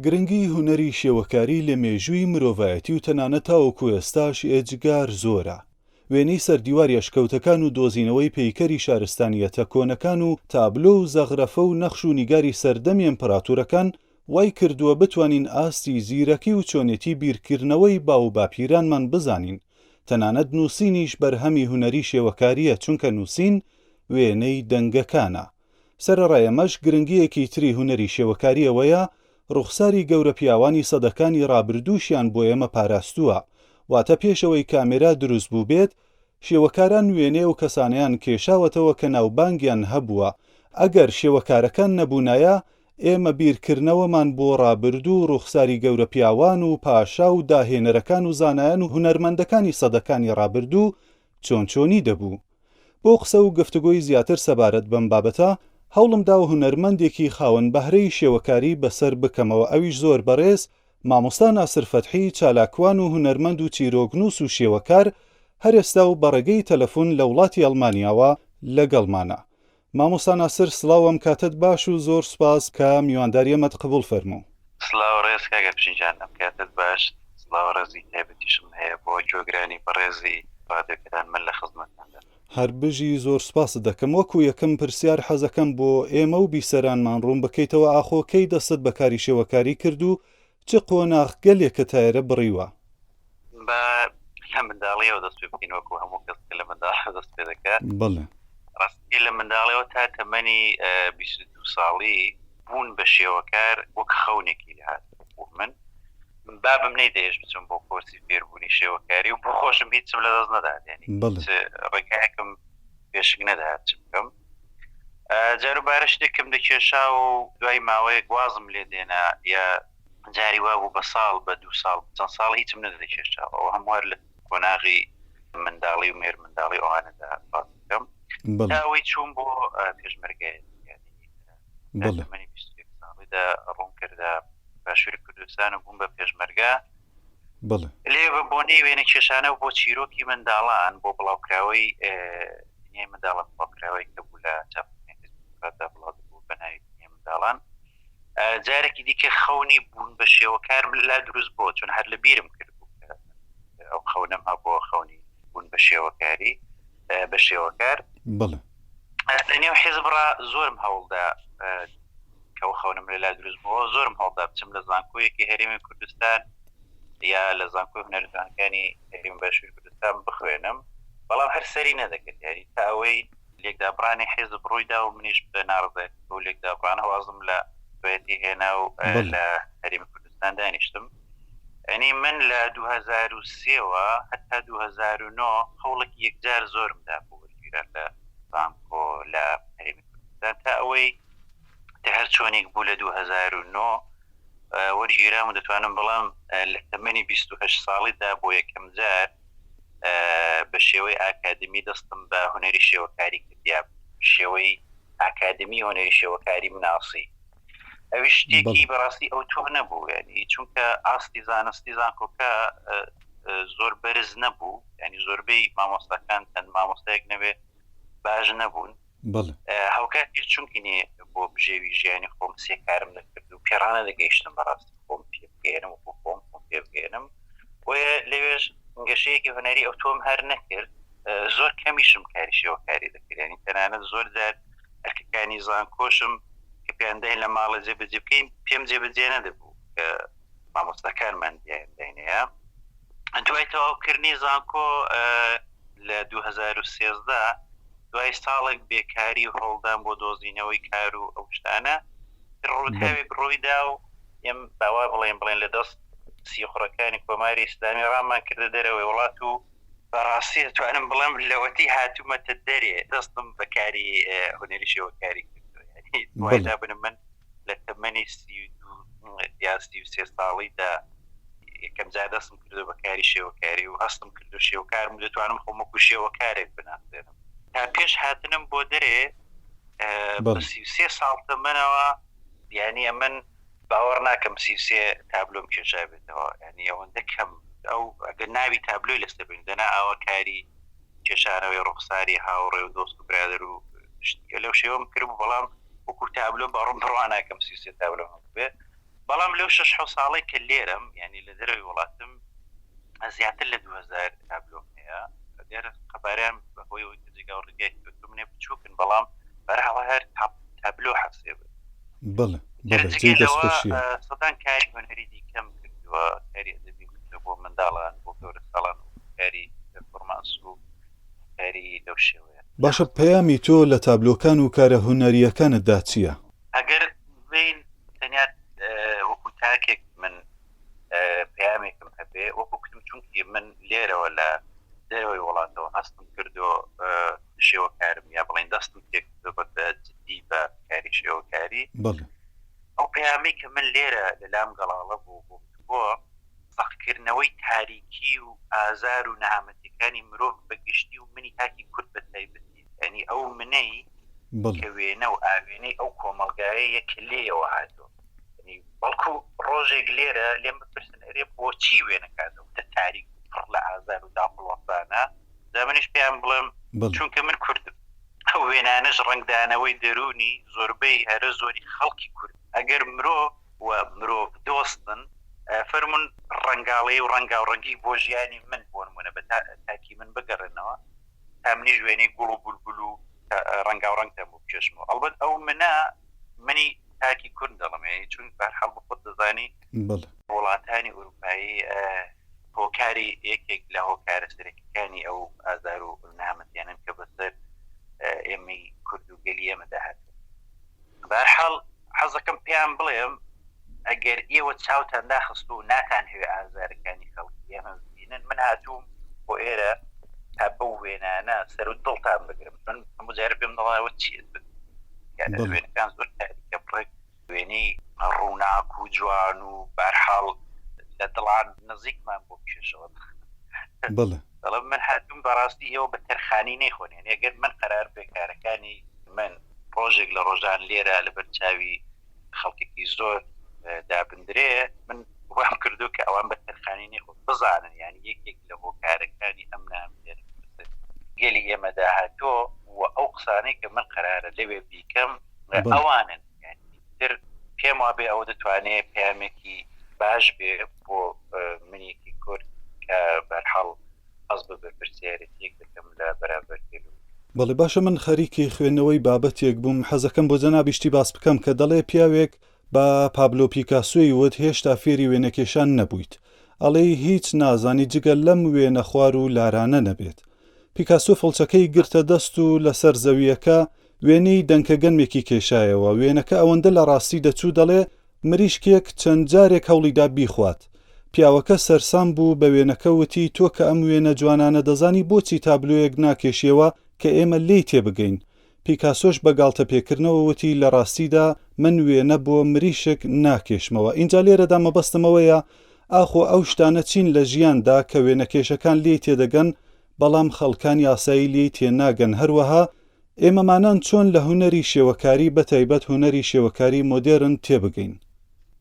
گرنگی هونەری شێوەکاری لە مێژووی مرۆڤایەتی و تەنانەت تاوەکو ئێستاش ئێجگار زۆرە. وێنەی سەر دیواری ئەشکەوتەکان و دۆزینەوەی پەیکەری شارستانییەتە کۆنەکان و تابلۆ و زەغرەفە و نەخش و نیگاری سەردەمی ئیمپراتورەکان وای کردووە بتوانین ئاستی زیرەکی و چۆنێتی بیرکردنەوەی باو و باپیرانمان بزانین. تەنانەت نووسینیش بەرهەمی هونەری شێوەکارییە چونکە نووسین وێنەی دەنگەکانە. سەرەڕای ئەمەش گرنگییەکی تری هونەری شێوەکاری ئەوەیە ڕوخساری گەورە پیاوانی سەدەکانی ڕابردووشیان بۆ ئێمە پاراستووە، واتە پێش ئەوەی کامێرا دروست بووبێت، شێوەکاران وێنەی ئەو کەسانەیان کێشاوەتەوە کە ناوبانگیان هەبووە، ئەگەر شێوەکارەکان نەبوونایە، ئێمە بیرکردنەوەمان بۆ ڕابردوو و ڕوخساری گەورە پیاوان و پاشا و داهێنەرەکان و زانایان و هونەرمەندەکانی سەدەکانی ڕابردوو چۆن چۆنی دەبوو. بۆ قسە و گفتوگۆی زیاتر سەبارەت بەم بابەتە، هەوڵم داوە هونەرمەندێکی خاوەن بەهرەی شێوەکاری بەسەر بکەمەوە ئەویش زۆر بەڕێز مامۆستا ناسر فەتحی چالاکوان و هونەرمەند و چیرۆکنووس و شێوەکار هەر ئێستا و بە ڕێگەی تەلەفون لە وڵاتی ئەڵمانیاوە لەگەڵمانە. مامۆستا ناسر سڵاو ئەم کاتەت باش و زۆر سوپاس کە میوانداری ئەمەت قبوڵ فەرموو. سڵاو ڕێز کاک ئەفشین جان ئەم کاتەت باش سڵاو ڕێزی تایبەتیشم هەیە بۆ گوێگرانی بەڕێزی ڕادیۆکەتان من لە خزمەتتاندام. هەر بژی زۆر سوپاست دەکەم وەکو یەکەم پرسیار حەزەکەم بۆ ئێمە و بیسەرانمان ڕوون بکەیتەوە ئاخۆ کەی دەستت بە کاری شێوەکاری کرد و چ قۆناغ گەلێکت تایرە بڕیوە؟ با لە منداڵیەوە دەست پێ بکەین وەکو هەموو کەس کە لە منداڵیەوە دەست پێ دەکات. بەڵێ. ڕاستی لە منداڵیەوە تا تەمەنی 22 ساڵی بوون بە شێوەکار وەک خەونێکی لێهات بۆ من. بابم نەیدەهێشت بچم بۆ کۆرسی فێربوونی شێوەکاری و بۆ خۆشم هیچم لەدەست نەدات یعنی بەڵێ. هیچ ڕێگایەکم پێشک نەدەهات چ بکەم. جاروبارە شتێکم دەکێشا و دوای ماوەیەک وازم لێ دێنا یا جاری وابوو بە ساڵ بە دوو ساڵ چەند ساڵ هیچم نەدەکێشا ئەوە هەموو هەر لە قۆناغی منداڵی و مێر منداڵی ئەوانەدا باس بکەم تا ئەوەی چووم بۆ پێشمەرگایەتی یعنی تەمەنی 21 ساڵیدا ڕووم کردە باشووری کوردستان و بووم بە پێشمەرگە لێ بە بۆنەی وێنە کێشانە و بۆ چیرۆکی منداڵان بۆ بڵاوکراوەی دنیای منداڵان بڵاوکراوەی کە بوو لە چاپخانەی بڵاو دەبوو بە ناوی دنیای منداڵان جارێکی دیکە خەونی بوون بە شێوەکارم لا دروست بۆ چون هەر لە بیرم کرد بوو ئەو خەونەم هەبووە خەونی بوون بە شێوەکاری بە شێوەکار بڵێ لە نێو حیزبڕا زۆرم هەوڵدا کە ئەو خەونم لە لا دروست بووە زۆرم هەوڵدا بچم لە زانکۆیەکی هەرێمی کوردستان یا لە زانکۆی هونەرجوانەکانی هەرێمی باشووری کوردستان بخوێنم بەڵام هەر سەری نەدەکرد یاری تا ئەوەی لێکدابڕانی حیزب ڕوویدا و منیش بە ناڕەزایەتی بەو لێکدابڕانە وازم لە بەتی هێنا و لە هەرێمی کوردستان دانیشتم ئەنی من لە 2003ەوە هەتا 2009 هەوڵێکی یەکجار زۆرم دا بۆ وەرگیران لە زانکۆ لە هەرێمی کوردستان تا ئەوەی تا هەر چۆنێک بوو لە 2009 وەرگیرام و دەتوانم بڵێم لە تەمەنی 28 ساڵیدا بۆ یەکەم جار بە شێوەی ئاکادمی دەستم بە هونەری شێوەکاری کرد یا شێوەی ئاکادمی هونەری شێوەکاری مناسی ئەوی شتێکی بەڕاستی ئەو تۆ نەبوو ینی چونکە ئاستی زانستی زانکۆکە زۆر بەرز نەبوو ینی زۆربەی مامۆستاکان چەند مامۆستایەک نەبێ باش نەبوون هاوکاتیش چونکی نێ بۆ بژێوی ژیانی خۆم سێ کارم دەکرد و پێڕانە دەگەیشتم بەڕاستی خۆم پێ بگەێنم و خۆم خۆم پێ بگەێنم بۆیە لەوێش گەشەیەکی هونەری ئەو تۆم هەر نەکرد زۆر کەمیشم کاری شێوەکاری دەکرد ینی تەنانەت زۆر جار ئەرکەکانی زانکۆشم کە پێیان لە ماڵە جێبەجێ بکەین پێم جێبەجێ نەدەبوو کە مامۆستاکانمان دیان داینەیە دوای تەواوکردنی زانکۆ لە 2013 دوای ساڵێک بێکاری و هەوڵدان بۆ دۆزینەوەی کار و ئەو شتانە ڕووداوێک ڕوویدا و ئێم باوا بڵێن بڵێن لە دەست سیخوڕەکانی کۆماری ئیسلامی ڕامان کردە دەرەوەی وڵات و بەڕاستی دەتوانم بڵێم لەوەتی هاتوومەتە دەرێ دەستم بە کاری هونەری شێوەکاری کردووە یعنی دوای دابنم من لە تەمەنی 32 یا 33 ساڵیدا یەکەم جار دەستم کردو بە کاری شێوەکاری و هەستم کردو شێوەکارم و دەتوانم خۆم وەکو شێوەکارێک بناسێنم تا پێش هاتنم بۆ دەرێ بە 33 ساڵ تەمەنەوە یعنی ئەمن باوەڕ ناکەم 33 تابلۆم کێشابێتەوە یعنی ئەوەندە کەم ئەو ئەگەر ناوی تابلۆی لەسەر بن دەنا ئاوا کاری کێشانەوەی ڕوخساری هاوڕێ و دۆست و برادەر و لەو شێوەم کردبوو بەڵام وەکو تابلۆ بەڕوم بڕوا ناکەم 33 تابلۆم هەبووبێ. بەڵام لەو شەش حەو ساڵەی کە لێرەم یانی لە دەرەوەی وڵاتم زیاتر لە 2000 تابلۆم هەیە دیارە قەبارەیان بەهۆی ئەوەی کە جێگا و ڕێگای تۆ منێ بچووکن بەڵام بەرحاڵ هەر تابلۆ حەسێبن. بەڵێ بەڵێ جێی دەستخۆشیە. سەدان کاری هونەری دیکەم کردووە، کاری ئەدەبیم کردووە بۆ منداڵان، بۆ گەورەساڵان و کاری پێرفۆرمانس و کاری لەو شێوەیە. باشە پەیامی تۆ لە تابلۆکان و کارە هونەرییەکانتدا چییە؟ ئەگەر بێین تەنیا وەکو تاکێک من پەیامێکم هەبێ وەکو کوتم چونکی من لێرەوە لە دەرەوەی وڵاتەوە هەستم کردو شێوەکارم یا بڵێن دەستم تێکردو بە جدی بە کاری شێوەکاری بەڵێ ئەو پەیامەی کە من لێرە لە لام گەڵاڵە بوو بۆ بۆ زەقکردنەوەی تاریکی و ئازار و نەهامەتیەکانی مرۆڤ بە گشتی و منی تاکی کورد بە تایبەتی یانی ئەو منەی بەڵێ کە وێنە و ئاوێنەی ئەو کۆمەڵگایەیە کە لێیەوە هاتووە یانی بەڵکو ڕۆژێک لێرە لێم بپرسن ئەرێ بۆچی وێنەکان ئەوەندە تاریک و پڕ لە ئازار و داپڵۆسانە جا منیش پێیان بڵێم بەڵێ چونکە من کوردم ئەو وێنانەش ڕەنگدانەوەی دەروونی زۆربەی هەرە زۆری خەڵکی کورد ئەگەر مرۆڤ و مرۆڤ دۆستن فەرموون ڕەنگاڵەیی و ڕەنگاوڕەنگی بۆ ژیانی من بۆ نموونە بە تاکی من بگەڕێنەوە تا منیش وێنەی گوڵ و بولبول و ڕەنگاوڕەنگتان بۆ بکێشمەوە ئەڵبەت ئەو منە منی تاکی کورد دەڵم یعنی چون بەرحاڵ بە خۆت دەزانی بەڵێ. وڵاتانی ئوروپایی هۆکاری یەکێک لە هۆکارە سەرەکیەکانی ئەو ئازار و نەهامەتیانەن کە بەسەر ئێمەی کورد و گەلی ئێمەدا هاتوون. بەهەرحاڵ حەزەکەم پێیان بڵێم ئەگەر ئێوە چاوتان داخستووە و ناتانهەوێ ئازارەکانی خەڵکی ئێمە ببینن، من هاتووم بۆ ئێرە تا بەو وێنانە سەر و دڵتان بگرم، چون هەموو جارێ پێم دەڵێن ئەوە چییە بەڵێ. وێنەکان زۆر تاریکە بڕێک وێنەی ڕووناک و جوان و بەهەرحاڵ لە دڵان نزیکمان بۆ بکێشەوە. بەڵێ. دەڵێم من هاتووم بەڕاستی ئێوە بە تەرخانی نەیخۆن، یانی ئەگەر من قەرار بێ کارەکانی من ڕۆژێک لە ڕۆژان لێرە لەبەر چاوی خەڵکێکی زۆر دابندرێ من وام کردو کە ئەوان بە تەرخانی نەیخۆن بزانن یانی یەکێک لە هۆکارەکانی ئەم نامدێنە گەلی ئێمەدا هاتووە و ئەو قسانەی کە من قەرارە لەوێ بیکەم ئەوانن تر پێم وابێ ئەوە دەتوانێ پەیامێکی باش بێ بۆ منێکی کورد کە بەرحاڵ حەز بە بەرپرسیارێتیەک دەکەم لە بەرامبەر گەل و بەڵێ باشە من خەریکی خوێندنەوەی بابەتێک بووم حەزەکەم بۆ جەنابی شتی باس بکەم کە دەڵێ پیاوێک بە پابلۆ پیکاسۆی وت هێشتا فێری وێنەکێشان نەبوویت ئەڵێی هیچ نازانی جگە لەم وێنە خوار و لارانە نەبێت پیکاسۆ فڵچەکەی گرتە دەست و لەسەر زەوییەکە وێنەی دەنکە گەنمێکی کێشایەوە، وێنەکە ئەوەندە لە ڕاستی دەچوو دەڵێ مریشکێک چەند جارێک هەوڵیدا بیخوات. پیاوەکە سەرسام بوو بە وێنەکە وتی تۆ کە ئەم وێنە جوانانە دەزانی بۆچی تابلۆیەک ناکێشیەوە کە ئێمە لێی تێبگەین؟ پیکاسۆش بە گاڵتەپێکردنەوە وتی لە ڕاستیدا من وێنە بۆ مریشک ناکێشمەوە. ئینجا لێرەدا مەبەستم ئەوەیە ئاخۆ ئەو شتانە چین لە ژیاندا کە وێنەکێشەکان لێی تێدەگەن بەڵام خەڵکانی ئاسایی لێی تێناگەن هەروەها ئێمەمانان چۆن لە هونەری شێوەکاری بەتایبەت هونەری شێوەکاری مۆدێرن تێبگەین؟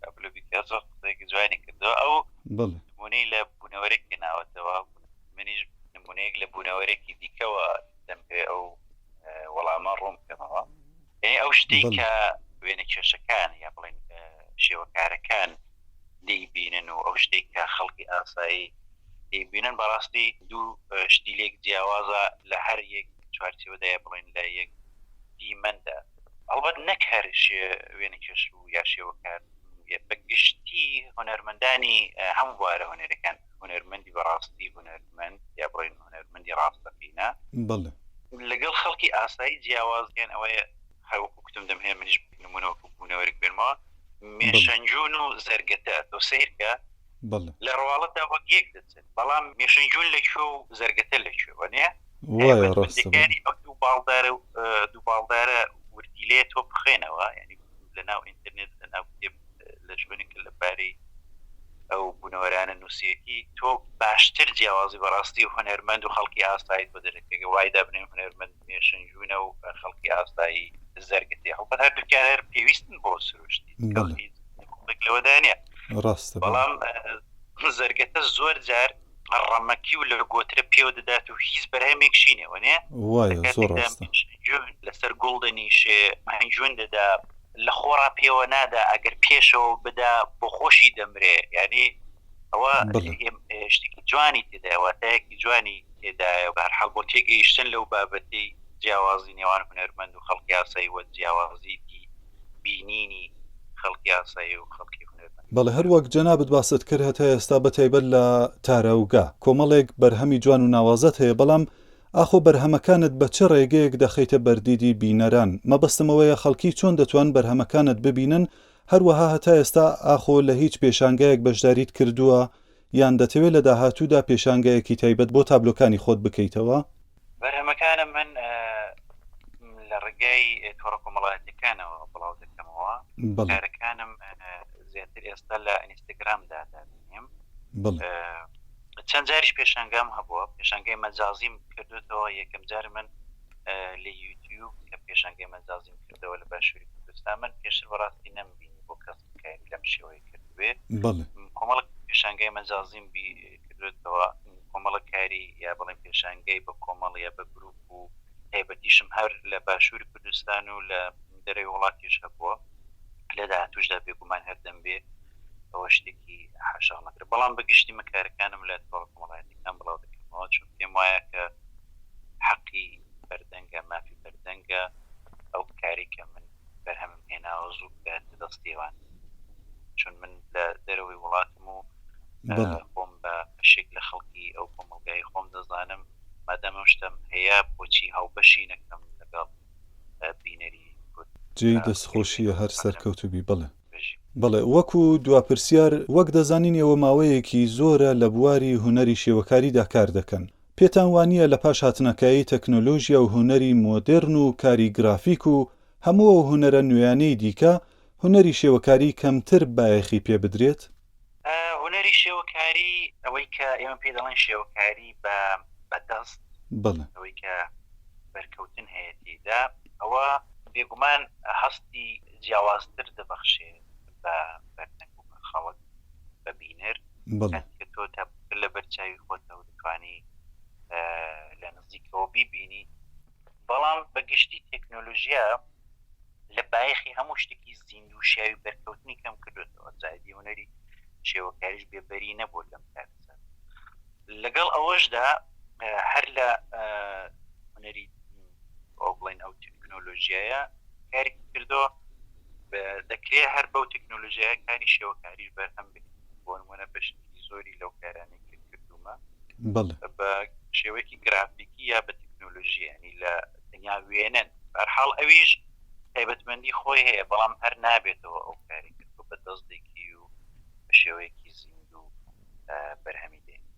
پابلۆ پیکاسۆ قسەیەکی جوانی کردووە ئەو بەڵێ. نموونەی لە بوونەوەرێک هێناوەتەوە منیش نموونەیەک لە بوونەوەرێکی دیکەوە دەمهەوێ ئەو وەڵامە ڕوون بکەمەوە یعنی ئەو شتەی بەڵێ. کە وێنەکێشەکان یا بڵێن شێوەکارەکان دەیبینن و ئەو شتەی کە خەڵکی ئاسایی دەیبینن بەڕاستی دوو شتی لێک جیاوازە لە هەر یەک چوارچێوەدا یا بڵێن لە یەک دیمەندا ئەڵبەت نەک هەر وێنەکێش و یا شێوەکار بە گشتی هونەرمەندانی هەموو بوارە هونەرەکان هونەرمەندی بەڕاستی هونەرمەند یا بڵێن هونەرمەندی ڕاستەقینە بەڵێ. لەگەڵ خەڵکی ئاسایی جیاوازیان ئەوەیە هەر وەکو کوتم دەمهەوێ منیش نمونە وەکو بوونەوەرێک بێنمەوە بەڵێ. مێشەنجون و زەرگەتە تۆ سەیرکە بەڵێ. لە ڕواڵەتدا وەک یەک دەچن بەڵام مێشەنجون لە کوێ و زەرگەتە لە کوێ وەنیە؟ وایە ڕاستە بەڵێ. تایبەتمەندیەکانی ئەو دوو باڵدارە دوو باڵدارە وردیلەیە تۆ بخوێنەوە یانی لە ناو ئینتەرنێت لە ناو کتێب لە شوێنێک کە لە بارەی ئەو بوونەوەرانە نووسیەتی تۆ باشتر جیاوازی بەڕاستی هونەرمەند و خەڵکی ئاسایی تۆ دەرەکەگە وای دابنێن هونەرمەند مێشنجوونە و خەڵکی ئاسایی زەرگەتێ هەڵبەت هەردووکیان هەر پێویستن بۆ سروشتی بەڵێ. هیچ لەوەدا نییە ڕاستە بەڵێ. بەڵام زەرگەتە زۆر جار ڕەمەکی و لە گۆترە پێوە دەدات و هیچ بەرهەمێکشی نییە وەنیە وایە زۆر لە کاتێکدا ڕاستە. مێشنجوون لەسەر گوڵ دەنیشێ هەنجوون دەدا. لە خۆڕا پێوە نادا ئەگەر پێشەوە بدا بۆ خۆشی دەمرێ یعنی ئەوە شتێکی جوانی تێدایە واتایەکی جوانی تێدایە بەهەرحاڵ بۆ تێگەیشتن لەو بابەتی جیاوازی نێوان هونەرمەند و خەڵکی ئاسایی و جیاوازی بینینی خەڵکی ئاسایی و خەڵکی هونەرمەند. بەڵێ هەر وەک جەنابت باست کرد هەتا ئێستا بە تایبەت لە تاراوگە کۆمەڵێک بەرهەمی جوان و ناوازەت هەیە بەڵام ئاخۆ بەرهەمەکانت بە چ ڕێگەیەک دەخەیتە بەردیدی بینەران مەبەستم ئەوەیە خەڵکی چۆن دەتوان بەرهەمەکانت ببینن هەروەها هەتا ئێستا ئاخۆ لە هیچ پێشانگایەک بەشداریت کردووە یان دەتەوێت لە داهاتوودا پێشانگایەکی تایبەت بۆ تابلۆکانی خۆت بکەیتەوە؟ بەرهەمەکانم من لە ڕێگای تۆڕە کۆمەڵایەتیەکانەوە بڵاو دەکەمەوە. کارەکانم زیاتر ئێستا لە ئینستاگرامدا دادەنێم. چەند جاریش پێشانگام هەبووە، پێشانگای مەجازیم کردوتەوە. یەکەم جار من لە یوتیوب کە پێشانگای مەجازیم کردەوە لە باشووری کوردستان، من پێشتر بەڕاستی نەمبینی بۆ کەس کاری لەم شێوەیە کردبێ. کۆمەڵک پێشانگای مەجازیم کردوێتەوە، کۆمەڵە کاری یا بڵێن پێشانگای بە کۆمەڵ یا بە گروپ و تایبەتیشم هەر لە باشووری کوردستان و لە دەرەوەی وڵاتیش هەبووە. لە داهاتووشدا بێگومان هەردەم بێ، ئەوە شتێکی حاشاهەڵنەگرە. بەڵام بە گشتی من کارەکانم لە تۆڕە کۆمەڵایەتیەکان بڵاو دەکەمەوە، چون پێم وایە کە حەقی بەردەنگە، مافی بەردەنگە ئەو کارێک کە من بەرهەمم هێناوە زوو بگاتە دەستی ئەوان، چون من لە دەرەوەی وڵاتم و خۆم بە بەشێک لە خەڵکی ئەو کۆمەڵگای خۆم دەزانم. مادام ئەم شتەم هەیە بۆچی هاوبەشی نەکەم لەگەڵ بینەری کورد؟ جێی دەستخۆشیە هەر سەرکەوتوبی بەڵێ. بەڵێ وەکو دوا پرسیار وەک دەزانین ئێوە ماوەیەکی زۆرە لە بواری هونەری شێوەکاریدا کار دەکەن پێتان وانییە لە پاش هاتنەکایەی تەکنۆلۆژیا و هونەری مۆدێرن و کاری گرافیک و هەموو ئەو هونەرە نوێیانەی دیکە هونەری شێوەکاری کەمتر بایەخی پێ بدرێت؟ هونەری شێوەکاری ئەوەی کە ئێمە پێی دەڵێن شێوەکاری بە بە دەست، بەڵێ. ئەوەی کە بەرکەوتن هەیە تێیدا، ئەوە بێگومان هەستی جیاوازتر دەبەخشێ بە بەردەنگ و بە خەڵک، بە بینەر. بەڵێ. کاتێک کە تۆ تابلۆکە لەبەر چاوی خۆتە و دەتوانی لە نزیکەوە بیبینی. بەڵام بە گشتی تێکنۆلۆژیا لە بایەخی هەموو شتێکی زیندوو و شیاوی بەرکەوتنی کەم کردوێتەوە، جا ئیدی هونەری شێوەکاریش بێبەری نەبوو لەم کارەساتە. لەگەڵ ئەوەشدا هەر لە هونەری ئەو بڵێن ئەو تەکنۆلۆژیایە کاری کردو، دەکرێ هەر بەو تەکنۆلۆژیایە کاری شێوەکاریش بەرهەم بێت. بۆ نمونە بەشێکی زۆری لەو کارانەی کە کردوومە بە شێوەیەکی گرافیکی یا بە تەکنۆلۆژی، ینی لە تەنیا وێنەن. بەهەرحاڵ ئەویش تایبەتمەندی خۆی هەیە، بەڵام هەر نابێتەوە ئەو کاری کە تۆ بە دەست دەیکەی و بە شێوەیەکی زیندوو بەرهەمی دێنی.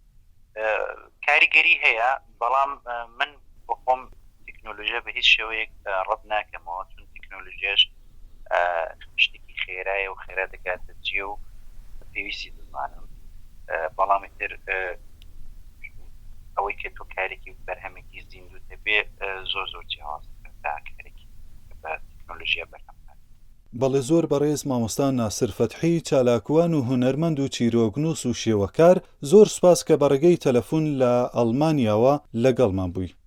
کاریگەری هەیە، بەڵام من بۆ خۆم تەکنۆلۆژیا بە هیچ شێوەیەک ڕەت ناکەمەوە، چون تەکنۆلۆژیاش شتێکی خێرایە و خێرا دەگاتە جێ و پێویستی دەزانم. بەڵام ئیتر ئەوەی کە تۆ کارێکی بەرهەمێکی زیندوو هەبێ زۆر زۆر جیاواز تا کارێکی بە تەکنۆلۆژیا بەرهەم هات. بەڵێ زۆر بەڕێز مامۆستا ناسر فەتحی چالاکوان و هونەرمەند و چیرۆکنووس و شێوەکار زۆر سوپاس کە بە ڕێگەی تەلەفون لە ئەڵمانیاوە لەگەڵمان بووی.